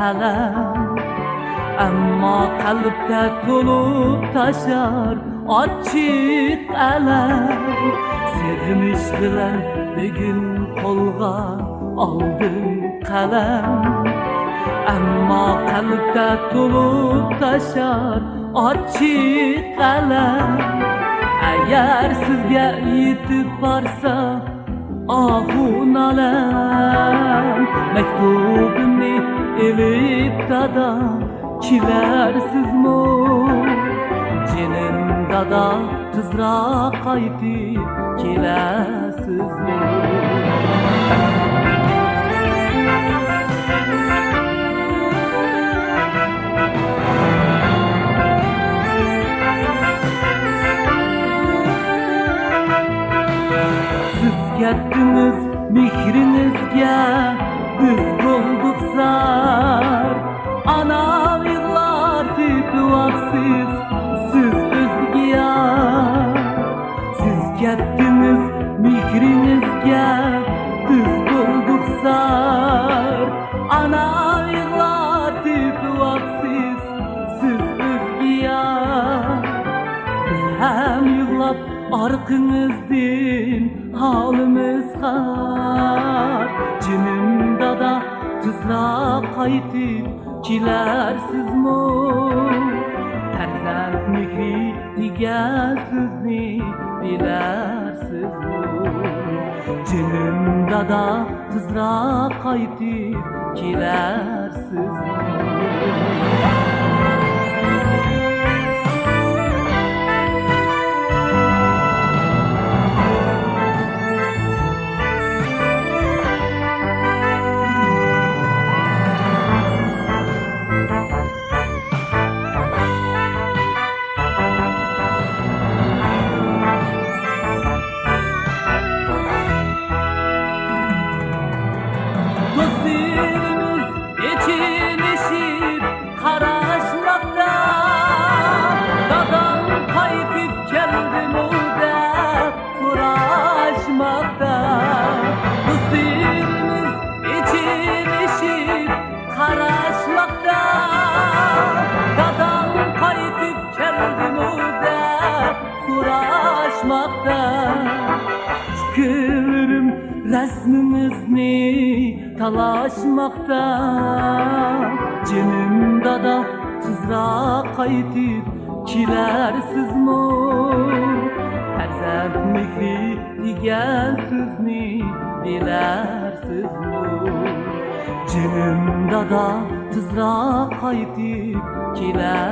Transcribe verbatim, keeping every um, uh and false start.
ئەلەم، ئەمما قەلبتە تولۇپ تاشار ئاچچىق ئەلەم. سېغىنىش بىلەن بۈگۈن قولغا ئالدىم قەلەم، ئەمما قەلبتە تولۇپ تاشار ئاچچىق ئەلەم. ئەگەر سىزگە يېتىپ بارسا ئاھۇ نالەم، مەكتۇبۇمنى ئېلىپ دادا، كېلەرسىزمۇ؟ جېنىم دادا، تېزراق قايتىپ كېلەرسىزمۇ؟ سىز كەتتىڭىز، مېھرىڭىزگە بىز بولدۇق زار. ئانام يىغلار تېپىۋاپسىز سىز ئۆزگە يار. سىز كەتتىڭىز، مېھرىڭىزگە بىز بولدۇق زار. ئانام يىغلار تېپىۋاپسىز سىز ئۆزگە يار. بىز ھەم يىغلاپ ئارقىڭىزدىن ھالىمىز خار. جېنىم دادا، تېزراق قايتىپ كېلەرسىزمۇ؟ پەرزەنت مېھرى دېگەن سۆزنى بىلەرسىزمۇ؟ جېنىم دادا، تېزراق قايتىپ كېلەرسىزمۇ؟ دوستلىرىمىز ئېچىنىشىپ قاراشماقتا، داداڭ قايتىپ كەلدىمۇ دەپ سوراشماقتا. دوستلىرىمىز ئېچىنىشىپ قاراشماقتا، داداڭ قايتىپ كەلدىمۇ دەپ سوراشماقتا. ئۇكىلىرىم رەسىمىڭىزنى تالاشماقتا. جېنىم دادا، تېزراق قايتىپ كېلەرسىزمۇ؟ پەرزەنت مېھرى دېگەن سۆزنى بىلەرسىزمۇ؟ جېنىم دادا، تېزراق قايتىپ كېلەر